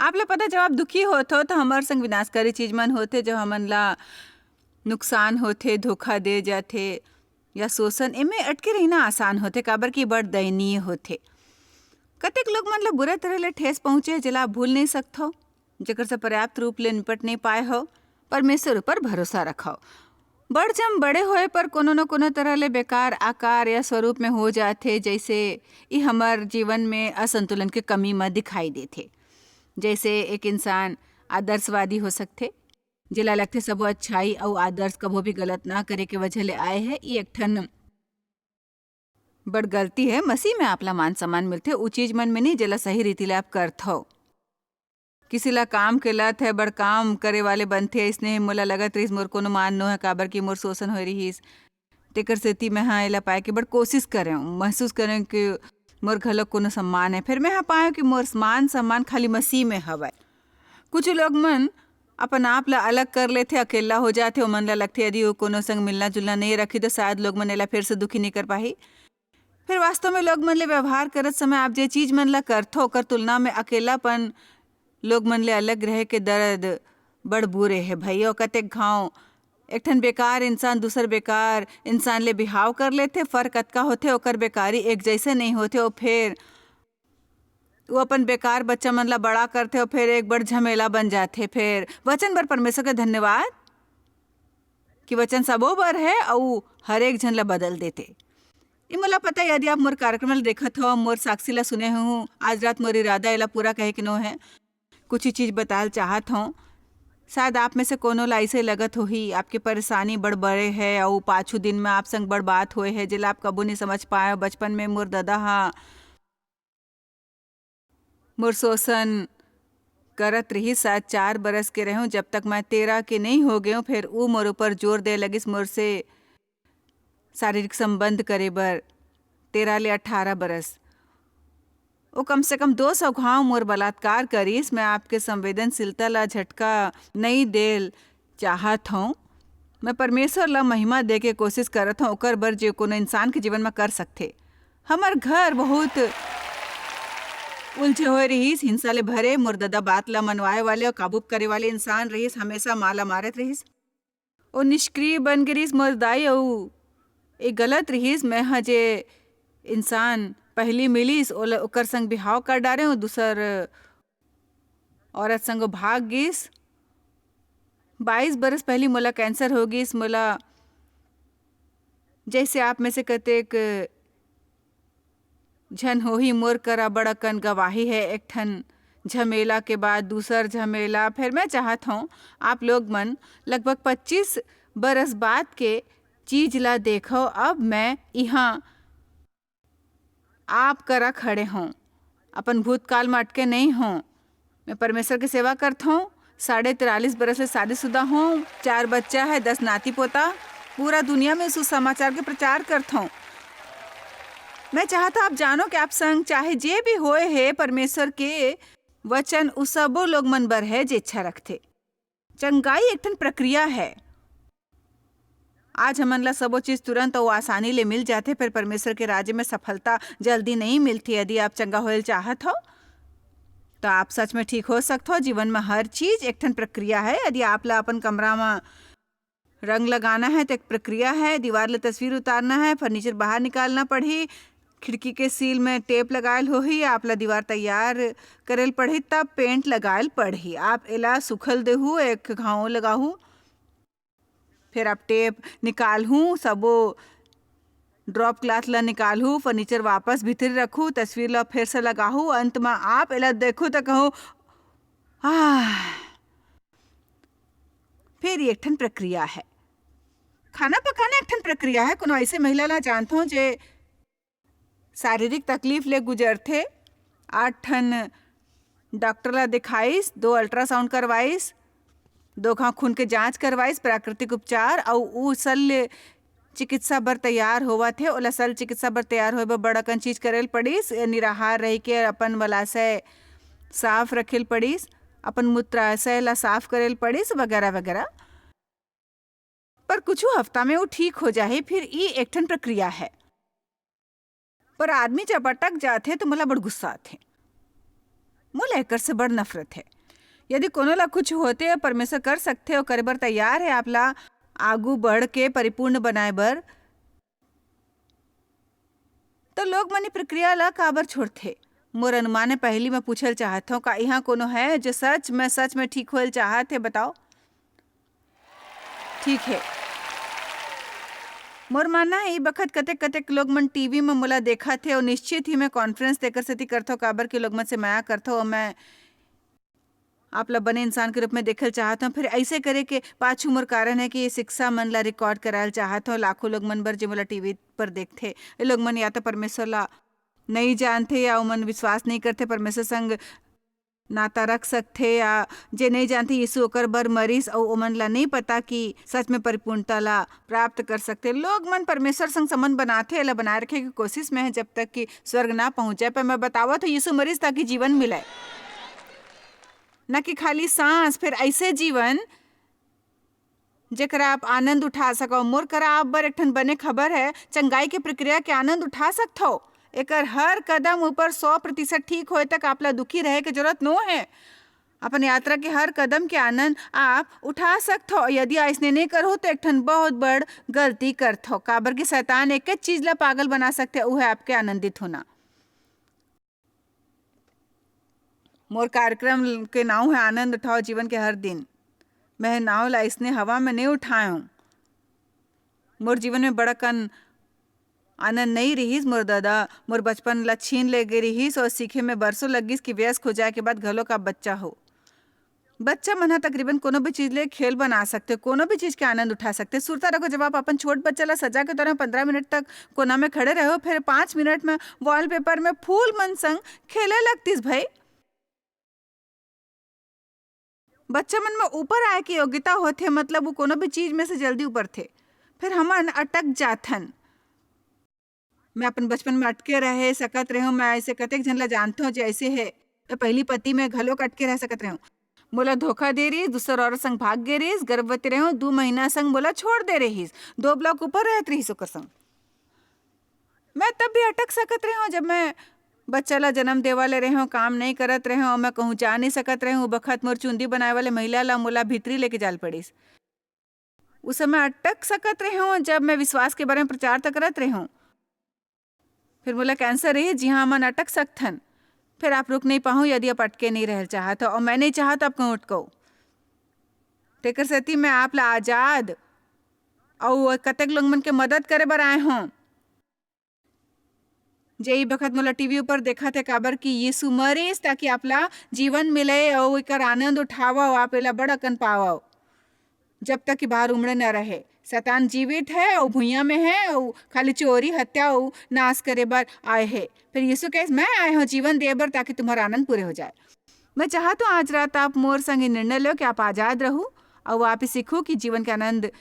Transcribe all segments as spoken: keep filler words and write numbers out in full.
आप ला पता, जब आप दुखी होत हो, तो हमर संग विनाशकारी चीज मन होथे, जो हमन ला नुकसान होथे, धोखा दे जाथे या शोषण, एमे अटके रहिना आसान होथे, काबर कि बड़ दयनीय होथे। कतेक लोग मन ला बुरा तरह ले ठेस पहुंचे, जेला आप भूल नहीं सकथो, जेकर से पर्याप्त रूप ले निपट नहीं पाए हो। परमेश्वर ऊपर भरोसा रखो। बड़ जम बड़े होए पर कोनो न कोनो तरह ले बेकार आकार या स्वरूप में हो जाथे, जैसे ई हमर जीवन में असंतुलन के कमी म दिखाई देथे। जैसे एक इंसान आदर्शवादी हो सकथे, जेला लगथे सबो अच्छाई अउ आदर्श कभो भी गलत ना करे के वजह ले आए हे। ई एक ठन बड़ गलती हे। मसीह में आपला मान सम्मान मिलथे, उ चीज मन में नहीं, जेला सही रीति ले आप करथव। किसी ला काम के लत हे, बड़ काम करे वाले बनथे, अइसने हे। मोला लगत रहिस मोर कोनो मान नो हे, काबर कि मोर शोषण होए रिहिस। तेकर सेती मैं हा एला पाए के बड़ कोशिश करेंव, महसूस करेंव कि मोर घलो कोनो सम्मान हे। फिर मैं हा पाएंव कि मोर मान सम्मान खाली मसीह में हवय। कुछ लोग मन अपन आप ला अलग कर लेथे, अकेला हो जाथे। ओमन ला लगथे, यदि वो कोनो संग मिलना जुलना नहीं रखी, तो शायद लोग मन एला फिर से दुखी नहीं कर पाही। फिर वास्तव में लोग मन ले व्यवहार करत समय आप जे चीज मन ला करथो, ओकर तुलना में अकेलापन, लोग मन ले अलग रहे के दर्द बड़ बुरे हे भैया। कतेक घाव एक ठन बेकार इंसान दूसर बेकार इंसान ले बिहाव कर लेथे, फर्क अतका होथे, ओकर बेकारी एक जैसे नहीं होथे। और फिर वो अपन बेकार बच्चा मन ला बड़ा करथे और फिर एक बड़ झमेला बन जाथे। फिर वचन बर परमेश्वर के धन्यवाद कि वचन सबो बर है, अउ हर एक झन ला बदल देथे। ये मोला पता है, यदि आप मोर कार्यक्रम ला देखत हो, मोर साक्षी ला सुने हो, आज रात मोर इरादा एला पूरा कहे के नो है। कुछ ही चीज बताल चाहत हूँ। शायद आप में से कोनो ला ऐसे लगत होही, आपके परेशानी बड़ बड़े है, अउ पाछू दिन में आप संग बड़ बात होए है, जेला आप कबू नहीं समझ पाए। बचपन में मोर ददा हा मोर शोषण करत रिहिस। शायद चार बरस के रहेंव, जब तक मैं तेरह के नहीं हो गए हूँ। फिर ऊ मोर ऊपर जोर दे लगिस, मोर से शारीरिक संबंध करे बर, तेरह ले अठारह बरस। वो कम से कम दो सौ घाव मोर बलात्कार करिस। मैं आपके संवेदनशीलता ला झटका नहीं देल चाहत हूँ। मैं परमेश्वर ला महिमा दे के कोशिश करत हूँ, ओकर बर जे कोनो इंसान के जीवन में कर सकथे। हमर घर बहुत उलझे होए रिहिस, हिंसा ले भरे। मोर ददा बात ला मनवाए वाले अउ काबू करे वाले इंसान रिहिस, हमेशा माला मारत रिहिस। ओ निष्क्रिय बन गे रिहिस मोर दाई, अउ ए गलत रिहिस। मैं ह जे इंसान पहली मिलिस, ओला, ओकर संग बिहाव कर डारे, अउ दूसर औरत संग भाग गिस। बाईस बरस पहली मोला कैंसर हो गिस। मोला जैसे आप में से कतेक झन होही, मोर करा बड़ अकन गवाही है। एक ठन झमेला के बाद दूसर झमेला। फिर मैं चाहत हूँ, आप लोग मन लगभग पच्चीस बरस बाद के चीज ला देखो। अब मैं इहाँ आप करा खड़े हों, अपन भूतकाल में अटके नहीं हों। मैं परमेश्वर के सेवा करत हूँ। साढ़े तिरालीस बरस ले शादीशुदा हूँ, चार बच्चा है, दस नाती पोता। पूरा दुनिया में सुसमाचार के प्रचार करत हूँ। मैं चाहत हूँ आप जानो कि आप संग चाहे जे भी होए हे, परमेश्वर के वचन उ सबो लोग मन बर है जे इच्छा रखथे। चंगाई एक ठन प्रक्रिया है। आज हमन ला सबो चीज तुरंत अउ आसानी ले मिल जाथे, पर परमेश्वर के राज्य में सफलता जल्दी नहीं मिलती। यदि आप चंगा होयल चाहत हो, तो आप सच में ठीक हो सकत हो। जीवन में हर चीज एक ठन प्रक्रिया है। यदि आप ला अपन कमरा में रंग लगाना है, तो एक प्रक्रिया है। दीवार ले तस्वीर उतारना है, फर्नीचर बाहर निकालना पड़ही, खिड़की के सील में टेप लगायल होही, आप ला दीवार तैयार करेल पड़ही, तब पेंट लगायल पड़ही। आप एला सूखल देहू, एक घाव लगाहू, फिर आप टेप निकालहू, सबो ड्रॉप क्लॉथ ला निकालहू, फर्नीचर वापस भीतरी रखू, तस्वीर ला फिर से लगाहू, अंत में आप एला देखू तो कहू, "आह।" फिर ये एक ठन प्रक्रिया है। खाना पकाना एक ठन प्रक्रिया है। कोनो ऐसे महिला ला जानत हूँ जे शारीरिक तकलीफ ले गुजरथे। आठ ठन डॉक्टर ला दिखाइस, दो अल्ट्रासाउंड करवाइस, दो घाव खून के जांच करवाइस, प्राकृतिक उपचार, अउ उ शल्य चिकित्सा बर तैयार होवत हे। ओला शल्य चिकित्सा बर तैयार होए बर बड़ अकन चीज करेल पड़िस, निराहार रह के अपन मलाशय साफ रखेल पड़िस, अपन मूत्राशय ला साफ करेल पड़िस, वगैरह वगैरह। पर कुछ हफ्ता में वो ठीक हो जाही। फिर ई एक ठन प्रक्रिया है। पर आदमी जब अटक जाथे, तो मोला बड़ गुस्सा आथे। मोला एकर से बड़ नफरत हे। यदि कोनो ला कुछ होथे, परमेश्वर कर सकथे अउ करे बर तैयार हे आप ला आगू बढ़ के परिपूर्ण बनाए बर, तो लोग मन ए प्रक्रिया ला काबर छोड़थे? मोर अनुमान हे, पहिली मैं पूछल चाहत हूँ, का इहाँ कोनो हे जो सच में, सच में ठीक होयल चाहत हे? बताओ। ठीक हे। मोर मानना हे, ई बखत कतेक-कतेक लोग मन टीवी म मोला देखत हे, अउ निश्चित ही मैं कॉन्फ्रेंस तेकर सेती करथव, काबर के लोग मन से मया करथव, अउ मैं आप ला बने इंसान के रूप में देखल चाहत हव। फिर ऐसे करे के पाछू मोर कारण हे कि ये शिक्षा मन ला रिकॉर्ड करायल चाहत हव, लाखों लोग मन बर जे मोला टीवी पर देखथे। ये लोग मन या तो परमेश्वर ला नई जानथे या ओमन विश्वास नई करथे, परमेश्वर संग नाता रख सकथे, या जे नई जानथे यीशु ओकर बर मरिस अउ ओमन ला नई पता कि सच में परिपूर्णता ला प्राप्त कर सकथे। लोग मन परमेश्वर संग संबंध बनाथे, एला बनाए रखे के कोशिश में हे, जब तक कि स्वर्ग ना पहुंच जाए। पर मैं बतावत हूँ, यीशु मरिस ताकि जीवन मिले, न कि खाली सांस। फिर ऐसे जीवन जेकरा आप आनंद उठा सकव। मोर करा आप बर एक ठन बने खबर हे, चंगाई के प्रक्रिया के आनंद उठा सकथव। एकर हर कदम ऊपर सौ प्रतिशत ठीक होए तक आप ला दुखी रहे के जरूरत नो हे। अपन यात्रा के हर कदम के आनंद आप उठा सकथव। यदि अइसने नई करहु, तो एक ठन बहुत बड़ गलती करथव, काबर कि शैतान एक चीज ला पागल बना सकथे, वो हे आपके आनंदित होना। मोर कार्यक्रम के नाव हे आनंद उठाओ जीवन के हर दिन। मैं नाव ला अइसने हवा में नई उठाए हूँ। मोर जीवन में बड़ा कन आनंद नई रिहिस। मोर दादा मोर बचपन ला छीन ले गे रिहिस अउ सीखे में बरसों लगिस कि वयस्क हो जाए के बाद घलो का बच्चा हो। बच्चा मन ह तकरीबन कोनो भी चीज ले खेल बना सकथे, कोनो भी चीज के आनंद उठा सकथे। सुरता रखो, जब आप अपन छोट बच्चा ला सजा के तोरे पंद्रह मिनट तक कोना में खड़े रहो, फिर पाँच मिनट में वॉलपेपर में फूल मन संग खेले लगतिस भाई। बच्चा मन में ऊपर आए के योग्यता होथे, मतलब वो कोनो भी चीज में से जल्दी उबरथे। फिर हमन अटक जाथन। मैं अपन बचपन में अटके रहे सकत रहेंव। मैं ऐसे कतेक झन ला जानथव जे ऐसे हे। मैं पहली पति में घलोक अटके रह सकत रहेंव। मोला धोखा दे रहिस, दूसर औरत संग भाग गे रहिस, गर्भवती रहेंव, दू महीना संग मोला छोड़ दे रहिस, दो ब्लॉक ऊपर रहत रहिस ओकर संग। मैं तब भी अटक सकत रहेंव, जब मैं बच्चा ला जन्म देवा ले रहेंव, काम नई करत रहेंव, मैं कहूँ जा नई सकत रहेंव। वो बखत मोर चुंदी बनाए वाले महिला ला मोला भीतरी लेके जाल पड़िस। उस समय अटक सकत रहेंव, जब मैं विश्वास के बारे में प्रचार त करत रहेंव। फिर मोला कैंसर रहिस, जिहाँ हमन अटक सकथन। फिर आप रुक नई पाहू, यदि आप अटके नई रहल चाहत हो, अउ मैं नई चाहत आप कहूँ अटको। तेकर सेती मैं आप ला आजाद अउ कतेक लोग मन के मदद करे बर आए हों, जे ई बखत मोला टीवी ऊपर देखत हे, काबर कि यीशु मरिस ताकि आप ला जीवन मिले अउ एकर आनंद उठावव, आप एला बड़ अकन पावव। जब तक कि बाहर उमड़े न रहे, शैतान जीवित हे अउ भुइयां में हे अउ खाली चोरी, हत्या अउ नाश करे बर आए हे। फिर यीशु कहे, "मैं आए हूँ जीवन दे बर, ताकि तुम्हारा आनंद पूरे हो जाए।" मैं चाहत हूँ आज रात आप मोर संग ये निर्णय लो कि आप आजाद रहू अउ आप ही सीखू कि जीवन के आनंद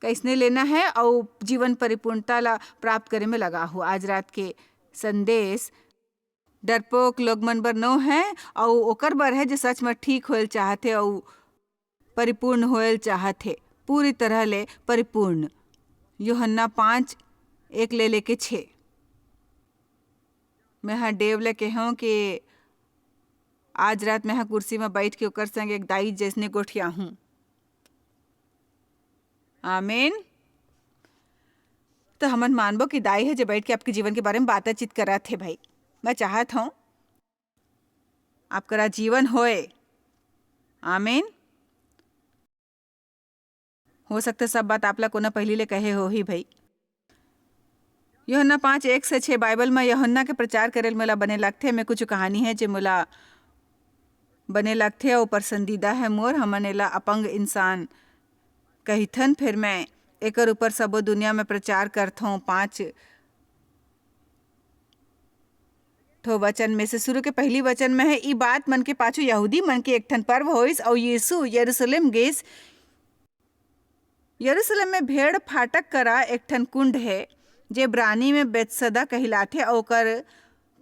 कैसने लेना हे अउ जीवन परिपूर्णता ला प्राप्त करे में लगा हो। आज रात के संदेश डरपोक लोग मन बर नो हे अउ ओकर बर हे जे सच में ठीक होयल चाहत हे अउ परिपूर्ण होयल चाहत हे, पूरी तरह ले परिपूर्ण। यूहन्ना पाँच, एक ले लेके छः। मैं ह डेव ले केहूँ कि आज रात मैं ह कुर्सी में बैठ के ओकर संग एक दाई जैसने गोठियाहूँ। आमीन। तो हमन मानबो कि दाई हे जे बैठ के आपके जीवन के बारे में बातचीत करत हे भाई। मैं चाहत हूँ आपकरा जीवन होए। आमीन। हो सकथे सब बात आप ला कोनो पहिली ले कहे होही भाई। यूहन्ना पाँच, एक से छः बाइबल म यूहन्ना के प्रचार करे ल मोला बने लगथे। में कुछ कहानी हे जे मोला बने लगथे अउ पसंदीदा हे मोर। हमन एला अपंग इंसान कहिथन, फेर मैं एकर ऊपर सबो दुनिया में प्रचार करथों। पाँच ठो वचन में से शुरू के पहली वचन में हे, "ई बात मन के पाछू यहूदी मन के एक ठन पर्व होइस अउ यीशु यरूशलेम गेस। यरूशलेम में भेड़ फाटक करा एक ठन कुंड हे, जे इब्रानी में बेतसदा कहिलाथे, अउ ओकर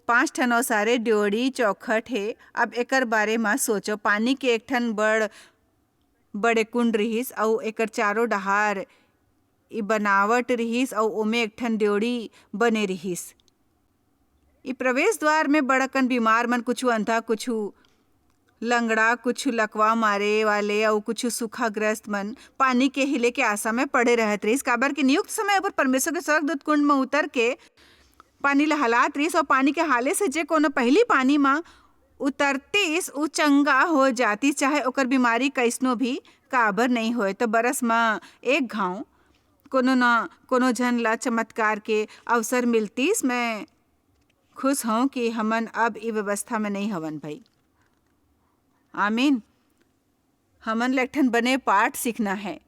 पांच ठन ओसारे ड्योढ़ी चौखट हे। अब एकर बारे म सोचो, पानी के एक ठन बड़, बड़े कुंड रिहिस, अउ एकर चारों डहार ई बनावट रिहिस, अउ ओमे एक ठन ड्योढ़ी बने रिहिस।" ई प्रवेश द्वार में बड़ अकन बीमार मन, कुछु अंधा, कुछु लंगड़ा, कुछु लकवा मारे वाले अउ कुछु सूखाग्रस्त मन पानी के हिले के आशा में पड़े रहत रहिस, काबर कि नियुक्त समय पर परमेश्वर के स्वर्गदूत कुंड म उतर के पानी ल हलात रहिस, अउ पानी के हाले से जे कोनो पहिली पानी म उतरतिस, उ चंगा हो जातिस, चाहे ओकर बीमारी कइसनो भी काबर नइ होय। त बरस म एक घांव कोनो न कोनो झन ला चमत्कार के अवसर मिलतिस। मैं खुश हौं कि हमन अब ई व्यवस्था में नइ हवन, भई। आमीन। हमन ला एक ठन बने पाठ सीखना है।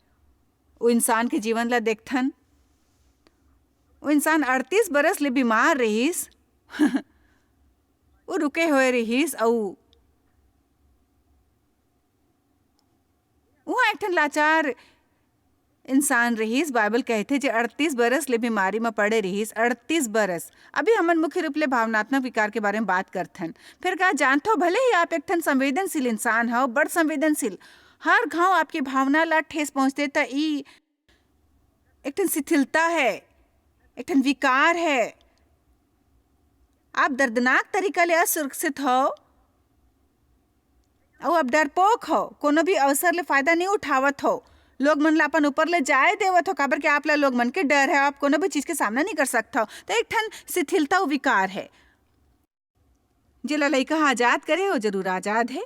वो इंसान के जीवन ला देखथन। वो इंसान अड़तीस बरस ले बीमार रहिस। वो रुके हुए रहिस, अऊ उहाँ एक ठन लाचार इंसान रहिस। बाइबल कहथे, जे अड़तीस बरस ले बीमारी म पड़े रहिस, अड़तीस बरस। अभी हमन मुख्य रूप ले भावनात्मक विकार के बारे में बात करथन। फिर का जानथो, भले ही आप एक ठन संवेदनशील इंसान हो, बड़ संवेदनशील, हर घाव आपकी भावना ला ठेस पहुंचते, त ई एक ठन शिथिलता है, एक ठन विकार है। आप दर्दनाक तरीका ले असुरक्षित हो, अउ आप डरपोक हो, कोनो भी अवसर ले फायदा नहीं उठावत हो, लोग मन ला अपन ऊपर ले जाए देवत हो, काबर के आप ला लोग मन के डर है, आप कोनो भी चीज के सामना नहीं कर सकत हो। तो एक ठन शिथिलता अउ विकार है। जेला लइका ह आजाद करे, वो जरूर आजाद है।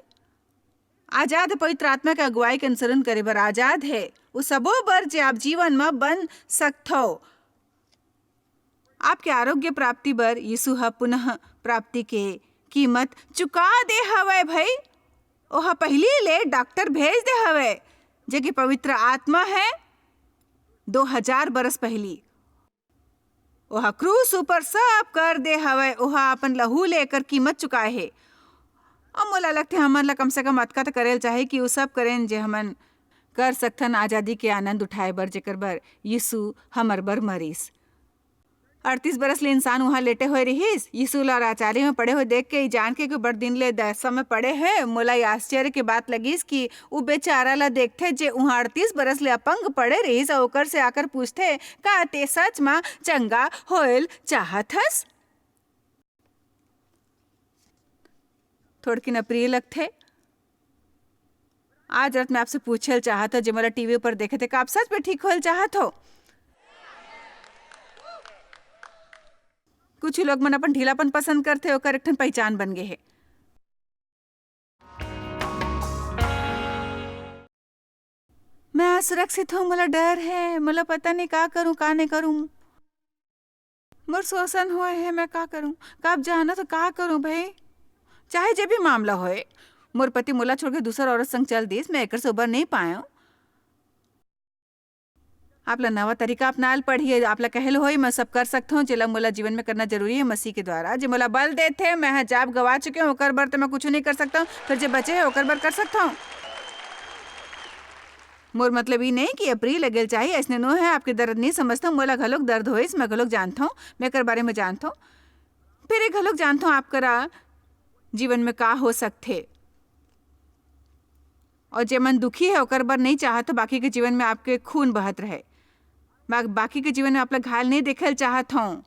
आजाद है, पवित्र आत्मा के अगुवाई के अनुसरण करे बर आजाद है। वो सबो बर, जे आप जीवन म बन सकथो। आपके आरोग्य प्राप्ति बर यीशु ह पुनः प्राप्ति के कीमत चुका दे हवय, भई। ओह पहिली ले डॉक्टर भेज दे हवय, जे कि पवित्र आत्मा है। दो हजार बरस पहिली ओह क्रूस ऊपर सब कर दे हवय। ओह अपन लहू ले एकर कीमत चुकाए हे। अउ मोला लगथे, हमन ला कम से कम अतका त करे ल चाही कि उ सब करेन, जे हमन कर सकथन आजादी के आनंद उठाए बर, जेकर बर यीशु हमर बर मरिस। अड़तीस बरस ले इंसान उहाँ लेटे होए रिहिस। यीशु ला अउ आचारी म पड़े होए देख के, ई जान के कि बड़ दिन ले दशा म पड़े हे, मोला ई आश्चर्य के बात लगिस कि उ बेचारा ला देखथे, जे उहाँ अड़तीस बरस ले अपंग पड़े रिहिस, अउ ओकर से आकर पूछथे, "का ते सच म चंगा होएल चाहत हस?" थोड़किन अप्रिय लगथे। आज रात मैं आपसे पूछे ल चाहत हव, जे मोला टीवी पर देखे थे, का आप सच में ठीक होए ल चाहत हो? कुछ लोग मन अपन ढीलापन पसंद करथे, ओकर एक ठन पहचान बन गे हे। मैं असुरक्षित हूँ, मोला डर है, मोला पता नहीं का करूँ, का नहीं करूँ। मोर शोषण होए हे, मैं का करूँ? का आप जानत हो का करूँ भाई? चाहे जे भी मामला होए, मोर पति मोला छोड़ के दूसर औरत संग चल दिस, मैं एकर से उबर नहीं पाएंव। आप ला नवा तरीका अपनाए ल पड़ही। आप ला कहे ल होई, मैं सब कर सकत हूँ, जेला मोला जीवन में करना जरूरी है मसीह के द्वारा, जे मोला बल देथे। मैं ह जाब गवा चुके हूँ, ओकर बर तो मैं कुछ नहीं कर सकता हूँ, फिर जे बचे है ओकर बर कर सकता हूँ। मोर मतलब ई नहीं कि अप्रिय लगेल चाही, अइसने नो है, आपके दर्द नहीं समझता हूँ, मोला घलोक दर्द होइस, मैं घलोक जानत हूँ, मैं एकर बारे में जानत हूँ। फिर ये घलोक जानत हूँ, आप करा जीवन में का हो सकथे। और जे मन दुखी है, ओकर बर नहीं चाहत हो बाकी के जीवन में आपके खून बहत रहे। मैं बाकी के जीवन में आप ला घायल नहीं देखे ल चाहत हूँ।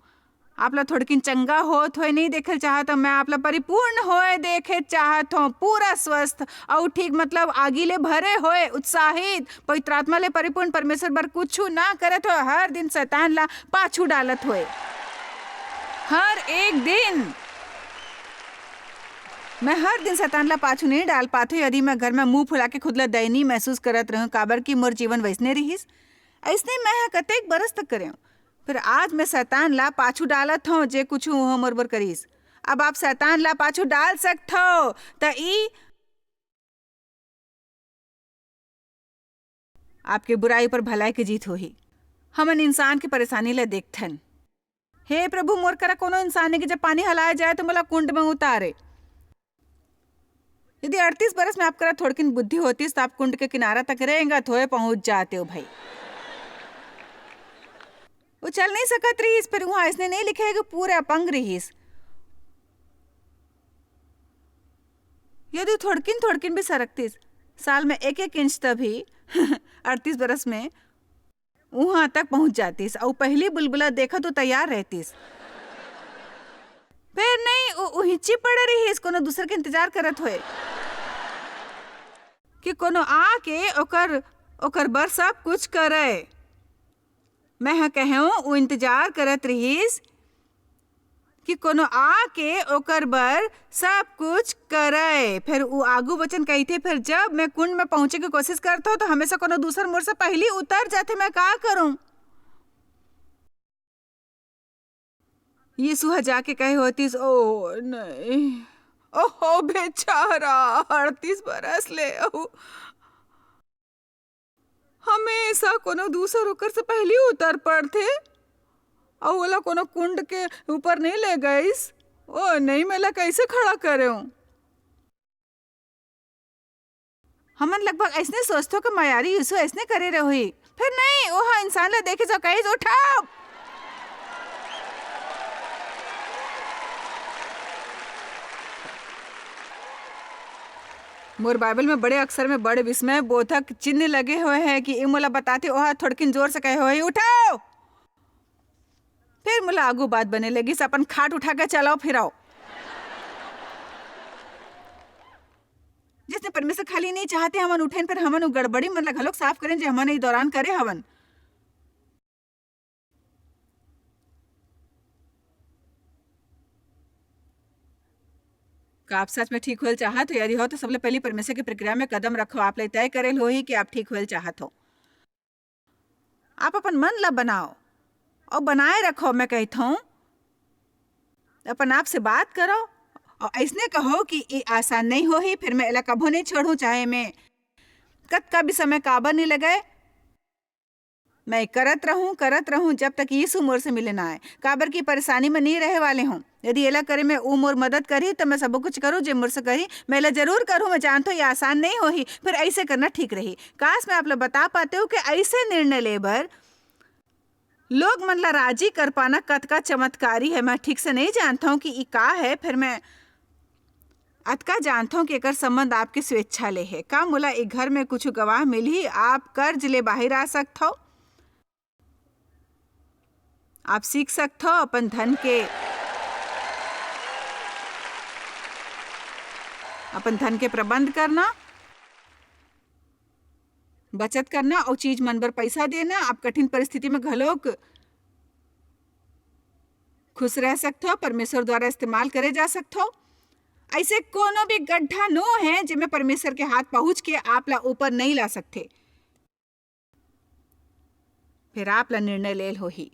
आप ला थोड़किन चंगा होत होए नहीं देखे ल चाहत हूँ। मैं आप ला परिपूर्ण होए देखे चाहत हूँ, पूरा स्वस्थ अउ ठीक, मतलब, आगी ले भरे होए, उत्साहित, पवित्र आत्मा ले परिपूर्ण, परमेश्वर बर कुछ ना करत होए, हर दिन शैतान ला पाछू डालत होए। हर एक दिन। मैं हर दिन शैतान ला पाछू नहीं डाल पात हूँ। यदि मैं घर में मुंह फुला के खुद ला दयनीय महसूस करत रहूं, काबर कि मोर जीवन वैसने रिहिस, अइसने मैं ह कतेक बरस तक करेंव। फिर आज मैं शैतान ला पाछू डालत हूँ, जे कुछ वो मोर बर करिस। अब आप शैतान ला पाछू डाल सकत हो, त ई आपके बुराई पर भलाई की जीत होही। हमन इंसान के परेशानी ला देखथन। हे प्रभु, मोर करा कोनो इंसान नहीं कि जब पानी हलाया जाए तो मोला कुंड में उतारे। यदि अड़तीस बरस में आप करा थोड़किन बुद्धि होतीस, तो आप कुंड के किनारा तक रेंगत होए पहुंच जाते हो भाई। वो चल नहीं सकत रहिस, फिर वहां इसने नहीं लिखे कि पूरे अपंग रहिस। यदि थोड़किन थोड़किन भी सरकतीस, साल में एक एक इंच, तभी अड़तीस बरस में उहाँ तक पहुँच जातिस अउ पहिली बुलबुला देखत वो तैयार रहतिस। फेर नहीं, उ उहिची पड़े रहिस, कोनो दूसर के इंतजार करत होए कि कोनो आके ओकर, ओकर बर सब कुछ करे। मैं ह कहेंव, उ इंतजार करत रहिस कि कोनो आके ओकर बर सब कुछ करे। फेर उ आगू वचन कहिथे, फेर जब मैं कुंड में पहुंचे के कोशिश करथंव, तो हमेशा कोनो दूसर मोर से पहिली उतर जाथे। मैं का करूं? यीशु ह जाके कहे होतिस, "ओ नहीं, ओहो बेचारा, अड़तीस बरस ले अउ हमेशा कोनो दूसर ओकर से पहिली उतर पड़थे, अउ ओला कोनो कुंड के ऊपर नहीं ले गइस। ओ नहीं, मैं एला कैसे खड़ा करेंव?" हमन लगभग अइसने सोचथो कि मयारी यीशु अइसने करे रहोही। फेर नहीं, ओह इंसान ला देखे जो कहिस, "उठव!" मोर बाइबल में बड़े अक्षर में बड़े विस्मय बोधक चिन्ह लगे होए हे कि ए मोला बताथे, ओह थोड़किन जोर से कहे होही, "उठव!" फेर मोला आगू बात बने लगिस, "अपन खाट उठा के चलाओ फिराओ।" जइसने परमेसर खाली नइ चाहत हे हमन उठेन, फेर हमन ओ गड़बड़ी मन ला घलोक साफ करेन, जे हमन ए दौरान करे हवन। का आप सच में ठीक होए ल चाहत हो? यदि हो, तो सबले पहिली परमेसर के प्रक्रिया में कदम रखो। आप ला ए तय करे ल होही कि आप ठीक होए ल चाहत हो। आप अपन मन ला बनाओ अउ बनाए रखो। मैं कहिथौं, अपन आप से बात करो अउ अइसने कहो कि ए आसान नइ होही, फेर मैं एला कभू नइ छोड़हूं, चाहे मैं कतका भी समय काबर नइ लगे, मैं करत रहूं, करत रहूं, जब तक यीसू मोर से मिले ना आए, काबर कि परेसानी में नइ रहे वाले हों। यदि एला करे में ऊ मोर मदद करही, त मैं सबो कुछ करूं, जे मोर से करही। मैं एला जरूर करूं, मैं जानथों, ये आसान नइ होही, फेर अइसे करना ठीक रही। काश, मैं आप ला बता पातेंव कि अइसे निर्णय ले बर लोग मन ला राजी कर पाना कतका चमत्कारी हे। मैं ठीक से नइ जानथौं कि ई का हे, फेर मैं अतका जानथौं कि एकर संबंध आपके स्वेच्छा ले हे। का मोला ए घर में कुछ गवाह मिलही? आप कर्ज ले बाहिर आ सकथव। आप सीख सकथव अपन धन के, अपन धन के प्रबंध करना, बचत करना अउ चीज मन बर पइसा देना। आप कठिन परिस्थिति में घलोक खुश रह सकथव, परमेसर द्वारा इस्तेमाल करे जा सकथव। अइसे कोनो भी गड्ढा नो हे, जेमे परमेसर के हाथ पहुंच के आप ला ऊपर नइ ला सकथे। फेर आप ला निर्णय लेल होही।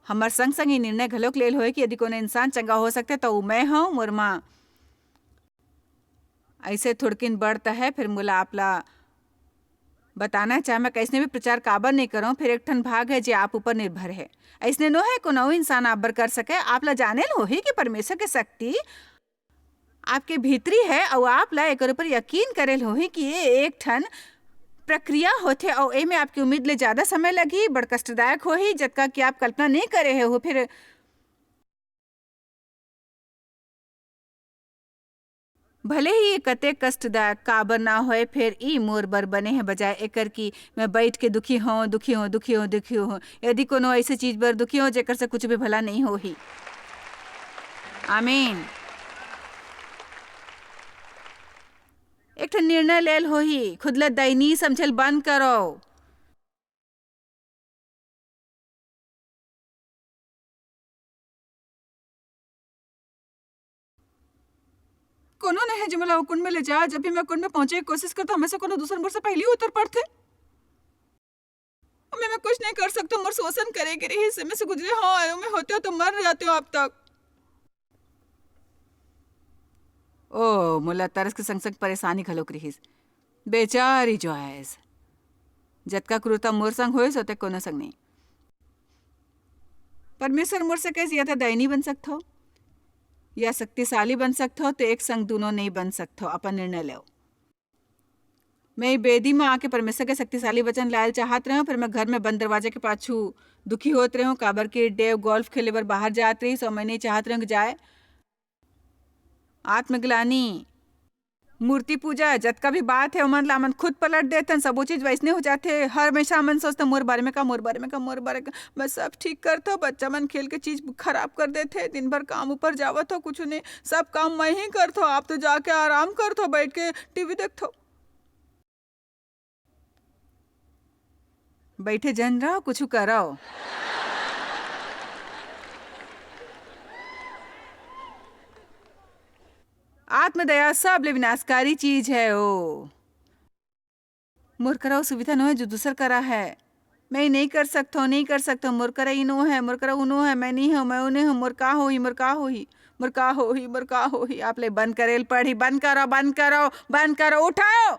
हमर संग-संग ये निर्णय घलोक लेल होही कि यदि कोनो इंसान चंगा हो सकथे, त वो मैं हौं। मोर मां अइसे थोड़किन बड़ त हे, फेर मोला आप ला बताना हे, चाहे मैं कइसने भी प्रचार काबर नइ करौं, फेर एक ठन भाग हे, जे आप ऊपर निर्भर हे। अइसने नो हे, कोनो इंसान आप बर कर सके। आप ला जाने ल होही कि परमेसर के शक्ति आपके भीतरी हे अउ आप ला एकर ऊपर यकीन करे ल होही कि ये एक ठन प्रक्रिया होथे अउ एमे आपके उम्मीद ले जादा समय लगही, बड़ कष्टदायक होही, जतका कि आप कल्पना नइ करे हे हो। फेर भले ही ये कतेक कष्टदायक काबर ना होय, फेर ई मोर बर बने हे, बजाय एकर कि मैं बइठ के दुखी हों, दुखी हों, दुखी हों, दुखी हों। यदि कोनो अइसे चीज बर दुखी हों, जेकर से कुछ भी भला नइ होही। आमीन। एक ठन निर्णय लेल होही, खुद ल दयनीय समझे ल बंद करो। कोनो नइ हे, जे मोला ओ कुंड में ले जा। जब भी मैं कुंड में पहुंचे के कोशिश करथौं, हमेशा कोनो दूसर मोर से पहिली उतर पड़थे। मैं, मैं कुछ नइ कर सकथौं, मोर शोषण करे के रहिस, एमे से गुजरे हौं, अउ मैं होतेंव त मर जातेंव अब तक। ओ, मोला तरस के संग-संग परेसानी घलोक रिहिस। बेचारी जॉयस, जतका क्रूरता मोर संग होइस, ओतका कोनो संग नइ। परमेसर मोर से कहिस, या त दयनीय बन सकथव, या शक्तिशाली बन सकथव, त एक संग दूनों नइ बन सकथव। अपन निर्णय लेव। मैं ए बेदी म आके परमेसर के शक्तिशाली वचन लाय ल चाहत रहेंव, फेर मैं घर में बंद दरवाजा के पाछू दुखी होत रहेंव, काबर कि डेव गोल्फ खेले बर बाहर जात रहिस अउ मैं नइ चाहत रहेंव कि जाय। आत्मग्लानी मूर्ति पूजा, जतका भी बात हे, ओमन ला हमन खुद पलट देथन, सबो चीज वैसने हो जाथे। हर हमेशा हमन सोचथन, "मोर बारे में का, मोर बारे में का, मोर बारे का, मैं सब ठीक करथों, बच्चा मन खेल के चीज खराब कर देथे, दिन भर काम ऊपर जावत हो, कुछ नहीं, सब काम मैं ही करथों, आप तो जाके आराम करथो, बैठ के टीवी देखथो।" बैठे झन रहो, कुछु करो। आत्मदया सबले विनाशकारी चीज है ओ। मोर करा ओ सुविधा नो है जो दूसर करा है। मैं नहीं कर सकता हूँ, नहीं कर सकता हूँ। मोर करा इनो है, मोर करा उनो है, मैं नहीं हूँ, मैं उन्हें हूँ, मोर का होही, मोर का होही, मोर का होही, मोर का होही। आप ले बंद करेल पड़ी, बंद करो, बंद करो, बंद करो, उठाओ।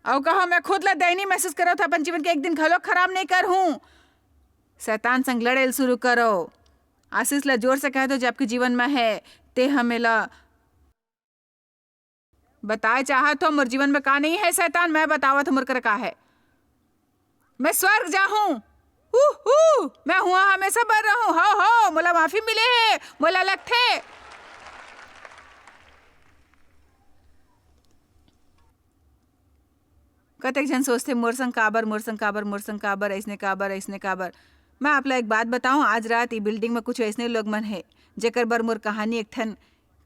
अउ कहो, मैं खुद ला दैनी महसूस करत हूँ, अपन जीवन के एक दिन घलो खराब नहीं कर हूँ। शैतान संग लड़ेल शुरू करो। आशीष ला जोर से कह दो, जो आपके जीवन में है, ते हमें ला बताए चाहत हो, मोर जीवन में का नहीं है शैतान, मैं बतावत हूँ मोर कर का है। मैं स्वर्ग जाहूं। हू, हू, मैं हुआ हमेशा बर रहूं। हो, हो, मोला माफी मिले हे, मोला लगथे। कतेक झन सोचथे, "मोर संग काबर, मोर संग काबर, मोर संग काबर, अइसने काबर, अइसने काबर?" मैं आप ला एक बात बताऊं, आज रात ई बिल्डिंग में कुछ अइसने लोग मन हे, जेकर बर मोर कहानी एक ठन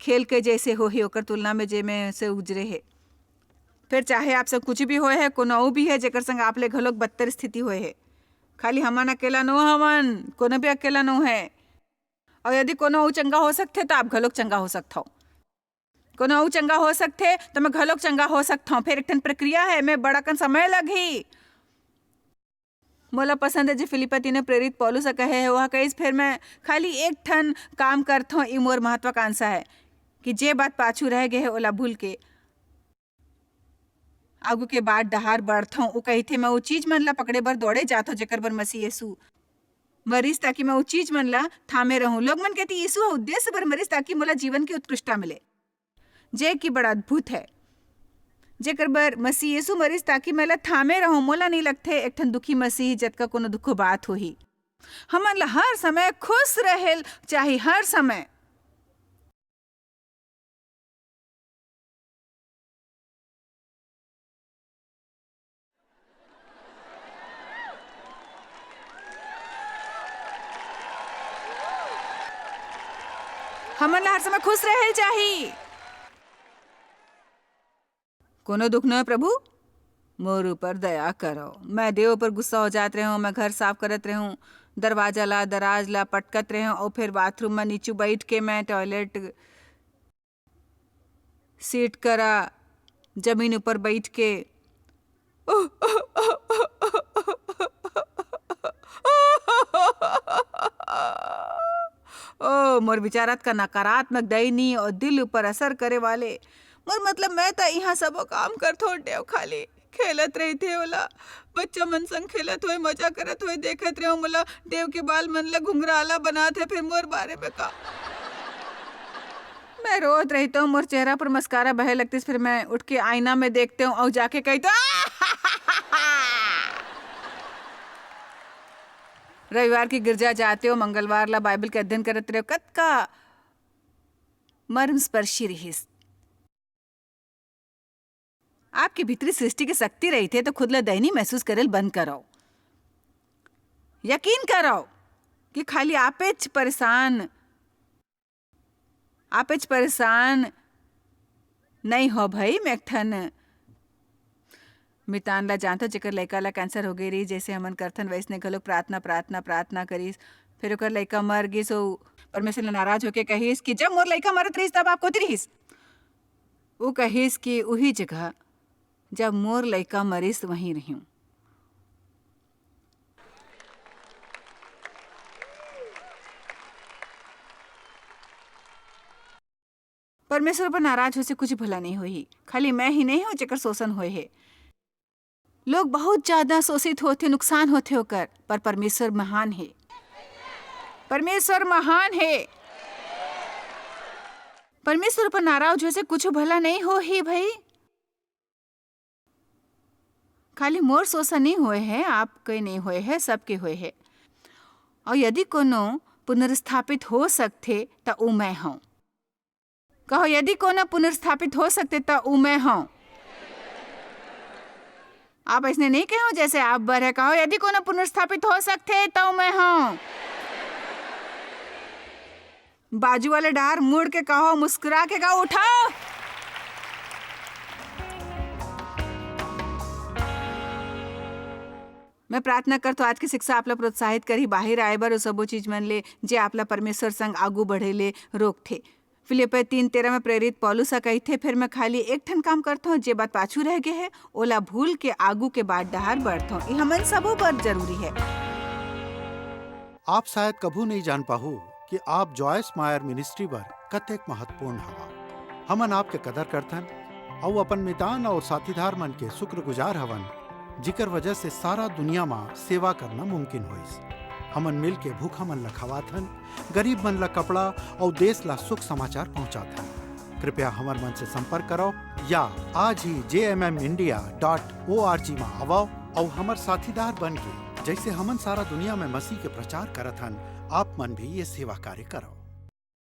खेल के जैसे होही, ओकर तुलना में जे में से उजरे हे। फिर चाहे आप संग कुछ भी होए हे, कोनो अउ भी हे, जेकर संग आप ले घलोक बदतर स्थिति होए हे। खाली हमन अकेला नो हवन, कोनो भी अकेला नो हे। अउ यदि कोनो अउ चंगा हो सकथे, त आप घलोक चंगा हो सकथव। कोनो अउ चंगा हो सकथे, त मैं घलोक चंगा हो सकथव। फेर एक ठन प्रक्रिया हे, एमे बड़ अकन समय लगही। मोला पसंद हे जे फिलिप्पी तीन प्रेरित पौलुस ह कहे हे, ओह कहिस, "फेर मैं खाली एक ठन काम करथव, ई मोर महत्वाकांक्षा हे कि जे बात पाछू रह गे हे, ओला भूल के आगू के बाट डहार बढ़थव।" उ कहिथे, "मैं ओ चीज मन ला पकड़े बर दौड़े जाथव, जेकर बर मसीह यीशु मरिस, ताकि मैं ओ चीज मन ला थामे रहूं।" लोग मन कहते, "यीशु ह उद्देश्य बर मरिस, ताकि मोला जीवन की उत्कृष्टता मिले।" जे कि बड़ा अद्भुत है। जेकर बर मसीह यीशु मरिस, ताकि मैं ला थामे रहूं। मोला नहीं लगथे एक ठन दुखी मसीह जतका कोनो दुखो बात होही। हमन ला हर समय खुश रहेल चाही, हर समय। हमन ला हर समय खुश रहेल चाही। कोनो दुख न हे, प्रभु, मोर ऊपर दया करो। मैं देव ऊपर गुस्सा हो जात रहूं, मैं घर साफ करत रहूं, दरवाजा ला, दराज ला पटकत रहूं, और फिर बाथरूम में नीचू बैठ के मैं टॉयलेट सीट करा जमीन ऊपर बैठ के ओ, मोर विचारात का नकारात्मक, दैनी और दिल ऊपर असर करे वाले। मोर मतलब, मैं त इहाँ सबो काम करथों, डेव खाली खेलत रहिथे ओला। बच्चा मन संग खेलत होय, मजा करत होय देखत रहेंव। मोला डेव के बाल मन ला घुंघराला बनात हे, फिर मोर बारे में का? मैं रोत रहिथों, मोर चेहरा पर मस्कारा बहे लगतिस, फिर मैं उठ के आईना में देखतेंव अउ जाके कहिथों, रविवार के गिरजा जातेंव, मंगलवार ला बाइबल के अध्ययन करत रहेंव, कतका मर्म स्पर्शी रिहिस। आपके भीतरी सृष्टि के शक्ति रहिथे, तो खुद ला दैनी महसूस करेल बंद करव। यकीन करव कि खाली आपेच परेशान, आपेच परेशान नइ हो भई। मैं एक ठन मितान ला जानथों, जेकर लइका ला कैंसर हो गे रहिस, जइसे हमन करथन, वइसने घलोक प्रार्थना, प्रार्थना, प्रार्थना करिस। फिर ओकर लइका मर गिस, ओ परमेश्वर ले नाराज होके कहिस कि, "जब मोर लइका मरत रहिस, तब आप कोती रहिस?" ऊ कहिस कि, "उही जगह, जब मोर लइका मरिस, वहीं रहिहूं।" परमेश्वर पर नाराज होए से कुछ भला नहीं होही। खाली मैं ही नहीं हूं, जेकर शोषण होए हे। लोग बहुत ज्यादा शोषित होथे, नुकसान होथे ओकर, पर परमेश्वर महान हे। परमेश्वर महान हे। परमेश्वर पर नाराज होए से कुछ भला नहीं होही भई। खाली मोर शोषण नहीं होए हे, आपके नहीं होए हे, सबके होए हे। और यदि कोनो पुनर्स्थापित हो सकथे, त ऊ मैं हूं। कहो, यदि कोनो पुनर्स्थापित हो सकथे, त ऊ मैं हंव। आप अइसने नइ कहो, जइसे आप बर हे। कहो, यदि कोनो पुनर्स्थापित हो सकथे, त ऊ मैं हंव। बाजू वाले डार मुड़ के कहो, मुस्कुरा के कहो, उठो। मैं प्रार्थना करथों, आज के शिक्षा आप ला प्रोत्साहित करही बाहिर आए बर, ओ सबो चीज मन ले, जे आप ला परमेश्वर संग आगू बढ़े ले रोकथे। फिलिप्पी तीन तेरह में प्रेरित पौलुस ह कहिथे, "फेर मैं खाली एक ठन काम करथों, जे बात पाछू रह गे हे, ओला भूल के आगू के बात डहार बढ़थों।" ये हमन सबो बर जरूरी हे। आप शायद कभू नइ जान पाहू कि आप जॉयस मायर मिनिस्ट्री बर कतेक महत्वपूर्ण हवा। हमन आपके कदर करथन अउ अपन मितान अउ साथीदार मन के शुक्रगुजार हवन, जिकर वजह से सारा दुनिया म सेवा करना मुमकिन होइस। हमन मिल के भूखा मन ल खवाथन, गरीब मन ल कपड़ा अउ देश ल सुख समाचार पहुंचाथन। कृपया हमर मन से संपर्क करव या आज ही J M M India dot O R G म आवव अउ हमर साथीदार बन के, जइसे हमन सारा दुनिया में मसीह के प्रचार करत हन, आप मन भी ये सेवा कार्य करव।